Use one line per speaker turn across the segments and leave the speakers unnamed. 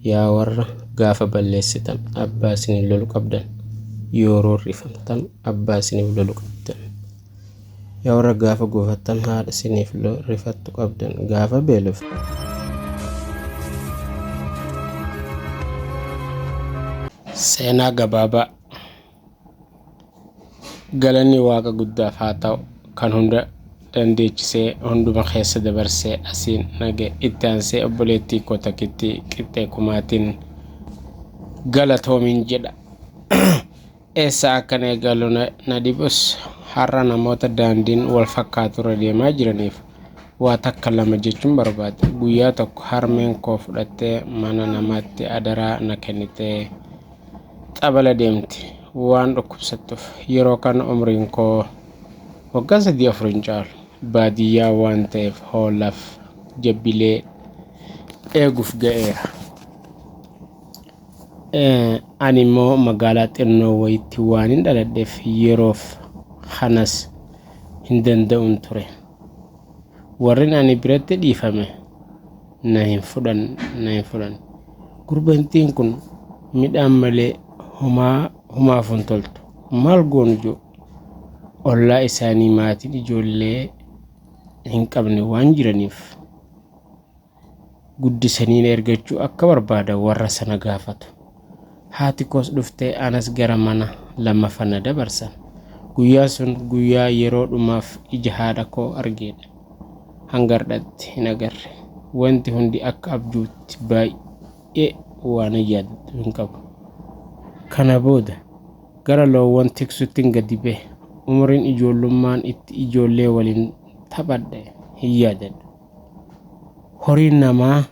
Yaa warra gaafa balleessitan abbaa isiniif lolu qabdan, yoo roorrifamtan abbaa isiniif lolu qabdan. Yaa warra gaafa gufattan haadha isiniif rifattu qabdan, gaafa beeloftan. Seenaa gabaabaa. Galanni Waaqa guddaaf haa ta'u kan hunda dandeechisee hunduma keessa dabarsee asiin na ga'e. Itti aansee obboleettii koo takkittii qixxee kumaatiin galatoomiin jedha. Eessa akkan eegalu na dhibus har'a namoota daandiin wal fakkaaturra deemaa jiraniif waa takka lama jechuun barbaada. Guyyaa tokko harmeen koo fudhattee mana namaatti adaraa na kennitee xabala deemti waan dhukkubsattuuf. Yeroo kana umriin koo waggaa 3 4 hin caalu. Baadiyyaa waan ta'eef hoolaaf jabbilee eeguuf ga'eera. Ani immoo magaalaa xinnoo wayitti waanin dhaladheef yeroof kanas hin danda'un ture. Warrin ani biratti dhiifame na hin fudhan na hin fudhan. Gurbantiin kun midhaan malee homaa homaafuu hin toltu. Maal goonu jiru? Ollaa isaanii maatiin ijoollee hin qabne waan jiraniif guddisanii na ergachuu akka barbaadan warra sana gaafatu. Haati koos dhuftee anas gara mana lammaffaa na dabarsan. Guyyaan sun guyyaa yeroo dhumaaf ija haadha koo argeedha. Hanga hardhaatti hin agarre. Wanti hundi akka abjuutti baay'ee waanan yaadadhu hin qabu. Kana booda gara loowwan tiksuttin gadi bahe. Umriin ijoollummaan itti ijoollee waliin taphadhe hin yaadadhu. Horii namaa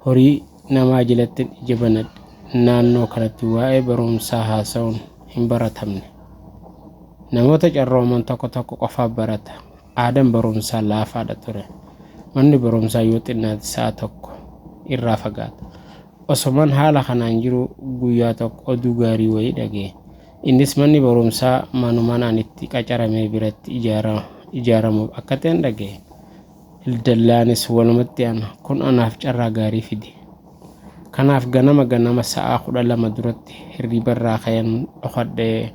Horii namaa jalattin ija banadhe. Naannoo kanatti waa'ee barumsaa haasa'uun hin baratamne. Namoota carrooman tokko tokko qofaa barata. Aadaan barumsaa laafaadha ture. Manni barumsaa yoo xinnaate sa'a tokko irraa fagaata. Osoman haala kanaan jiruu guyyaa tokko oduu gaarii wayii dhaga'e. Innis manni barumsaa manuman ani itti qacarame biratti ijaaramuuf akka ta'en dhaga'e. Dallaanis walumatti ana. Kun anaaf carraa gaarii fide. Kanaaf ganama ganama sa'aa 12 duratti hirriibarraa ka'een dhokadhee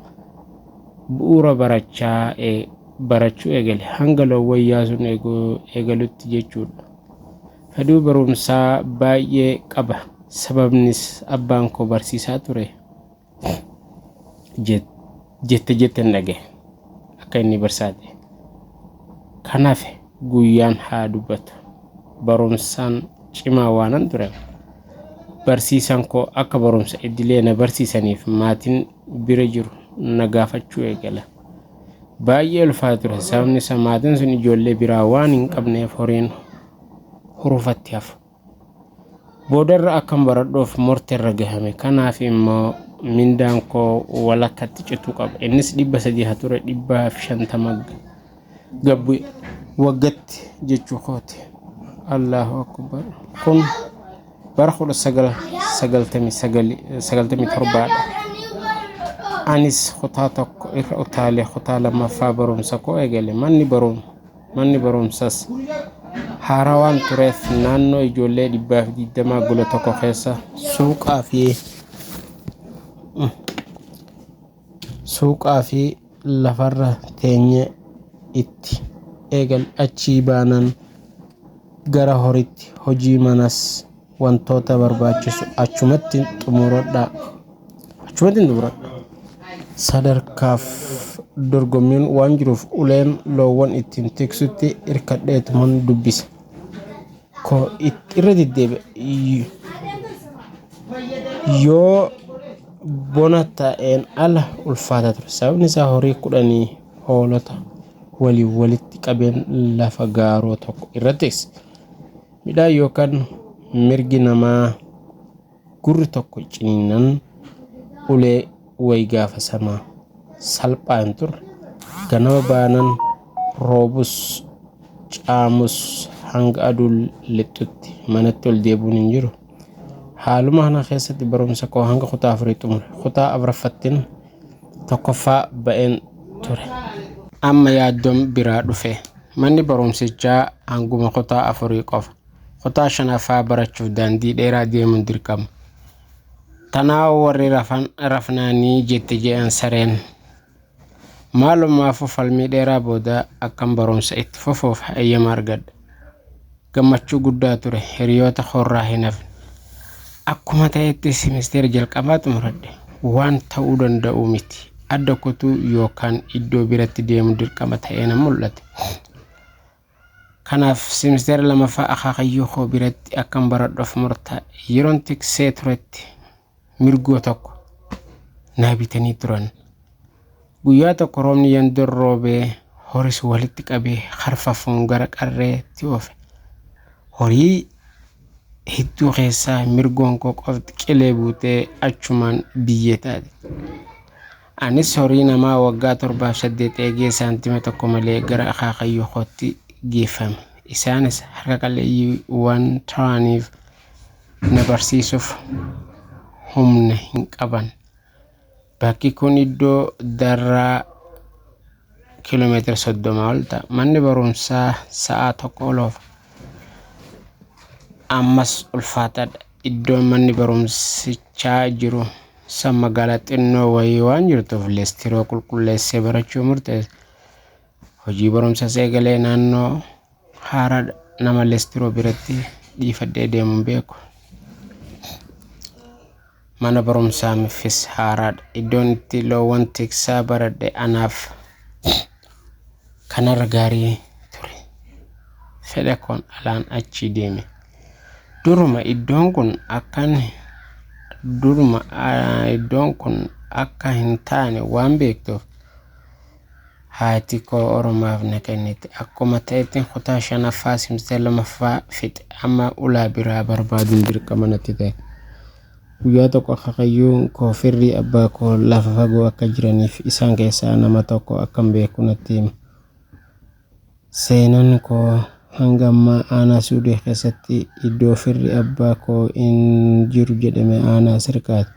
bu'uura barachaa barachuu eegale. Hanga loowwan yaasuun eegalutti jechuudha. Fedhii barumsaa baay'ee qaba. Sababnis abbaan koo barsiisaa ture. Jette jetten dhagahe akka inni barsaa ta'e. Kan hafe guyyaan haa dubbatu. Barumsaan cimaa waanan tureef barsiisaan koo akka barumsa idilee na barsiisaniif maatiin bira jiru na gaafachuu eegala. Baay'ee ulfaata ture sababni isaa maatiin sun ijoollee biraa waan hin qabneef horiin hurufatti hafu. Boodarra akkan baradhuuf murteerra gahame. Kanaaf immoo mindaan koo walakkatti cituu qaba. Innis 300 haa ture 150 gabbu waggatti jechuu kooti. Allahu akbar. Kun bara 1997 dha. Anis kutaa tokko irra utaalee kutaa lammaffaa barumsa koo eegale. Manni barumsa Manni barumsas haaraa waan tureef naannoo ijoollee 120 gola tokko keessa suuqaa fi lafarra teenyee itti eegalle. Achii baanaan gara horiitti hojii manas wantoota barbaachisu achumatti xumuradha. Sadarkaaf dorgommiin waan jiruuf uleen loowwan ittiin tiksutti irkadheetuman dubbisa koo irra deddeebi'a. Yoo bona ta'een ala ulfaata ture. Sababni isaa horii kudhanii hoolota waliin walitti qabeen lafa gaaroo tokko irra tiksa. Midhaan yookaan mirgi namaa gurri tokko ciniinnan ulee wayi gaafa sanaa salphaa hin turre. Ganama baanan roobus caamus hanga aduun lixxutti manatti ol deebi'uun hin jiru. Haaluma kana keessatti barumsa koo hanga kutaa afurii xumure. Kutaa afuraffattin tokkoffaa ba'een ture. Amma yaaddoon biraa dhufe. Manni barumsichaa hanguma kutaa afurii qofa. Kutaa shanaffaa barachuuf daandii dheeraa deemuun dirqama. Tanaafuu warri rafan rafnaanii jette jedhan sareen. Maalumaafuu falmii dheeraa booda akkan barumsa itti fufuuf hayyama argadhe. Gammachuu guddaa ture, hiriyoota koorraa hin hafne. Akkuma ta'etti simisteera jalqabaa xumuradhe. Waan ta'uu danda'u miti. Adda kutuu yookaan iddoo biratti deemu dirqama ta'ee na mul'ate. Kanaaf simisteera lamaffaa akaakayyuu koo biratti akkan baradhuuf murtaa'e. Yeroon tiksee turetti mirgoo tokko naa bitanii turan. Guyyaa tokko roobni yandoon roobee horis walitti qabee harfafuun gara qarreetti oofe. Horii hedduu keessaa mirgoon koo qofti qilee buutee achumaan biyyee taate. Anis horii namaa waggaa 7 8 eegee saantima tokko malee gara akaakayyuu kootti geeffame. Isaanis harka qalleeyyii waan ta'aniif na barsiisuuf humna hin qaban. Bakki kun iddoo darraa kiiloomeetira 30 ol ta'a. Manni barumsaa sa'a tokko ol oofa. Ammas ulfaataadha. Iddoon manni barumsichaa jiru san magaalaa xinnoo wayii waan jirtuuf leestiroo qulqulleessee barachuu murteesse. Hojii barumsas eegalee naannoo haaraa nama leestiroo biratti dhiifadhee deemuun beeku. Mana barumsaa miffis haaraadha. Iddoon itti loowwan tiksaa baradhe anaaf kanarra gaarii ture. Fedha koon alaan achi deeme. Duruma iddoon kun akkan duruma iddoon kun akka hin taane waan beektuuf haati koo oromaaf na kennite. Akkuma ta'etti kutaa shanaffaa simistera lamaffaa fixe. Amma ulaa biraa barbaaduun dirqama natti ta'e. Guyyaa tokko akaakayyuun koo firri abbaa koo lafa fagoo akka jiraniif isaan keessaa nama tokko akkan beeku natti hime. Seenaan koo hanga ammaa aanaa Suudee keessatti iddoo firri abbaa koo hin jiru jedhame aanaa sirkaati.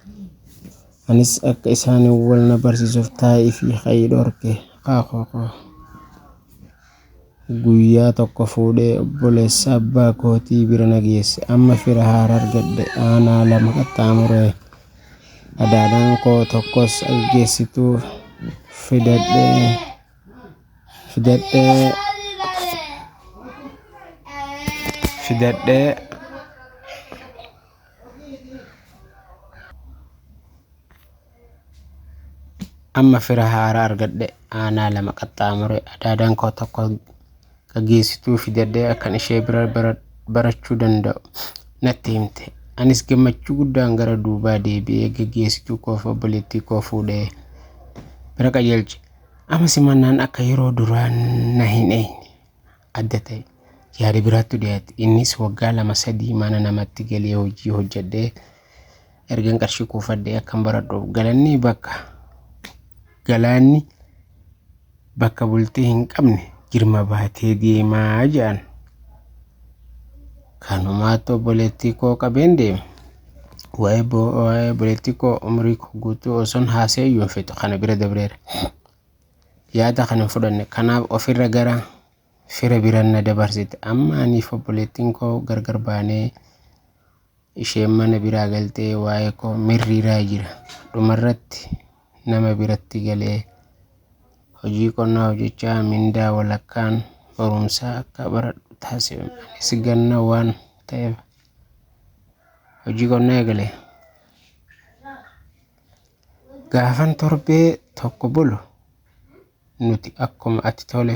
Anis akka isaan wal na barsiisuuf taa'ii fi ka'ii dhorke kaakoo koo. Guyyaa tokko fuudhee obboleessa abbaa kootii bira na geesse. Amma fira haaraa argadhe aanaa lama qaxxaamure. Adaadaan koo tokkos geessituu fidadhee fidadhee fidadhee amma fira haaraa argadhe aanaa lama qaxxaamure. Adaadaan koo tokko gaggeessituu fidadhee akkan ishee bira barachuu danda'u natti himte. Anis gammachuu guddaan gara duubaa deebi'ee gaggeessituu koo fi obboleettii koo fuudhee bira qajeelche. Amma simannaan akka yeroo duraa na hin eegne adda ta'e. Yaada biraattu dhiyaate. Innis waggaa 2 3 mana namatti galee hojii hojjedhee ergan qarshii kuufadhee akkan baradhuuf galaanni bakka bultii hin qabne jirma baatee deemaa jedhan. Kanumaatti obboleettii koo qabeen deeme. Waa'ee obboleettii koo umurii koo guutuu osoon haasa'ee iyyuu hin fixu kana bira dabreera. Yaada kana hin fudhanne. Kanaaf ofirra gara fira biraan na dabarsite. Amma aniif obboleettiin koo gargar baanee isheen mana biraa galtee waa'ee koo mirriiraa jira. Dhumarratti nama biratti galee hojii qonnaa hojjechaa mindaa walakkaan barumsaa akka baradhu taasifame. Anis ganna waan ta'eef hojii qonnaa eegale. Gaafan torbee tokko bulu nuti akkuma ati tole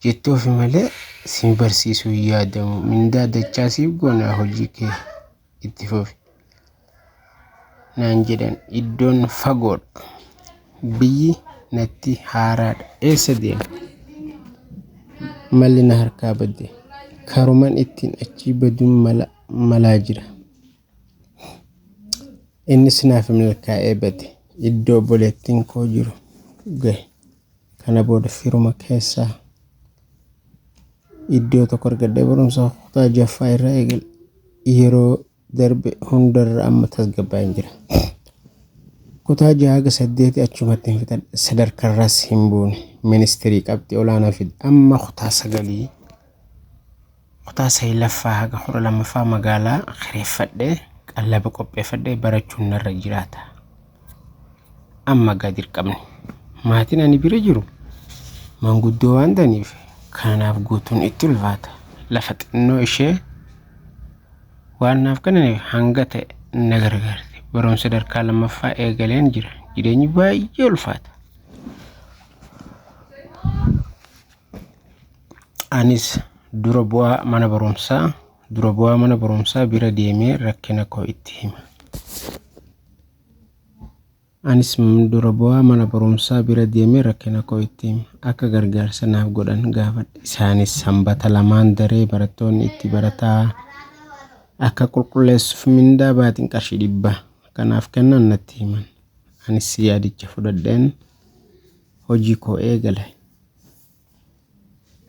jettuufi malee si barsiisuu hin yaadamu. Mindaa dachaa siif goona hojii kee itti fufi naan jedhan. Iddoon fagoodha. Biyyi natti haaraadha. Eessa deema? Malli na harkaa badde. Karuman ittiin achii baduun malaa jira. Innis naaf milkaa'ee bade. Iddoo obboleettiin koo jiru gahe. Kana booda firuma keessaa iddoo tokko argadhee barumsa kutaa jaffaa irraa eegale. Yeroo darbe hundarra amma tasgabbaa'een jira. Kutaa jaha haga saddeeti achumatti hin fixadhe. Sadarkaarraas hin buune. Ministirii qabxii olaanaa fide. Amma kutaa sagalii Kutaa 9ffaa haga 12ffaa magaalaa kireeffadhee qallaba qopheeffadhee barachuun narra jiraata. Amma gaa dirqamni. Maatiin ani bira jiru manguddoo waan ta'aniif kanaaf guutuun itti ulfaata. Lafa xinnoo ishee waan naaf kennaniif hanga ta'e na gargaarti. Barumsa sadarkaa lammaffaa eegaleen jira. Jireenyi baay'ee ulfaata. Anis dura bu'aa mana barumsaa dura bu'aa mana barumsaa bira deemee rakkina koo itti hima. Anis dura bu'aa mana barumsaa bira deemee rakkina koo itti hima. Akka gargaarsa naaf godhan gaafadhe. Isaanis sanbata lamaan daree barattoonni itti barataa akka qulqulleessuuf mindaa baatiin qarshii 100 kanaaf kennan natti himan. Anis yaadicha fudhadheen hojii koo eegale.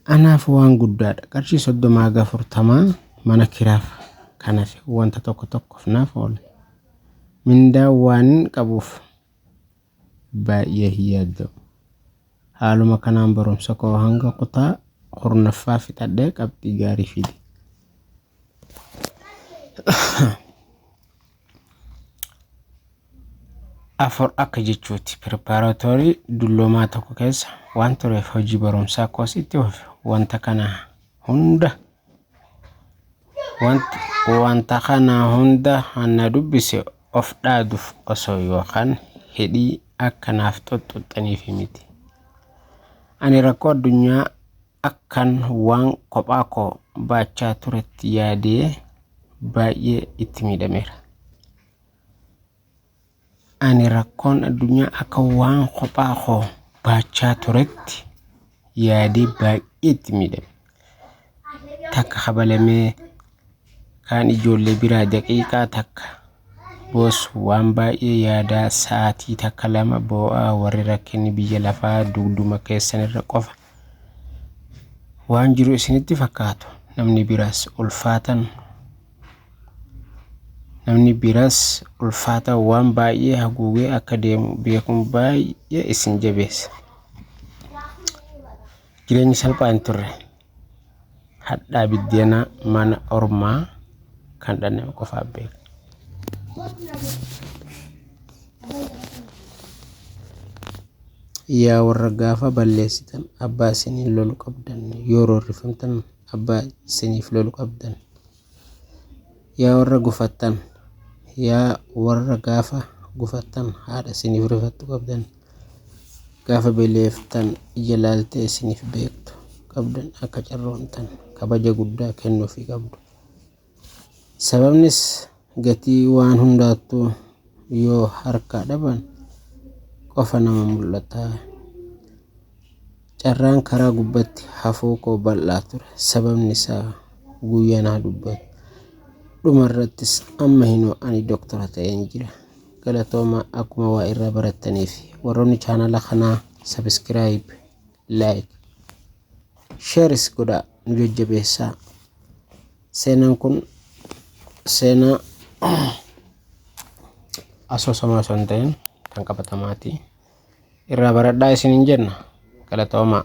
Anaaf waan guddaadha. Qarshii 30 haga 40 mana kiraaf kanaaf wanta tokko tokkoof naaf oola. Mindaa waan qabuuf baay'ee hin yaadda'u. Haaluma kanaan barumsa koo hanga kutaa 10ffaa fixadhee qabxii gaarii fide. Afur akka jechuuti. Piripaaraatoorii dulloomaa tokko keessa waan tureef hojii barumsaa koos itti fufe. Wanta kana hunda wanta kana hunda na dubbise of dhaaduuf osoo yookaan hidhii akka naaf xuxxuxxaniif miti. Ani rakkoo addunyaa akkan waan kophaa koo baachaa turetti yaadee baay'ee itti miidhameera. Ani rakkoon addunyaa akka waan kophaa koo baachaa turetti yaadee baay'ee itti miidhame. Takka kabalamee kaan ijoollee biraa daqiiqaa takka boossu waan baay'ee yaadaa sa'aatii takka lama boo'aa warri rakkinni biyya lafaa dugduma keessanirra qofa waan jiru isinitti fakkaatu. Namni biraas ulfaatan namni biraas ulfaata waan baay'ee haguugee akka deemu beekuun baay'ee isin jabeessa. Jireenyi salphaa hin turre. Hadhaa biddeenaa mana ormaa kan dhandhame qofaaf beeka. Yaa warra gaafa balleessitan abbaa isiniin lolu qabdan, yoo roorrifamtan abbaa isiniif lolu qabdan. Yaa warra gufattan, yaa warra gaafa gufattan haadha isiniif rifattu qabdan. Gaafa beeloftan ija laaltee isiniif beektu qabdan akka carroomtan kabaja guddaa kennuufii qabdu. Sababnis gatii waan hundaattuu yoo harkaa dhaban qofa nama mul'ata. Carraan karaa gubbatti hafuu koo bal'aa ture. Sababni isaa guyyaa naa dubbatu. Dhumarrattis amma hinoo ani doktora ta'een jira. Galatoomaa akkuma waa irraa barattaniif warroonni chaanala kanaa subscribe, like, shareis godhaa nu jajjabeessaa. Seenaan kun seenaa asoosamaa osoo hin ta'in kan qabatamaati. Irraa baradhaa isiniin jenna. Galatoomaa.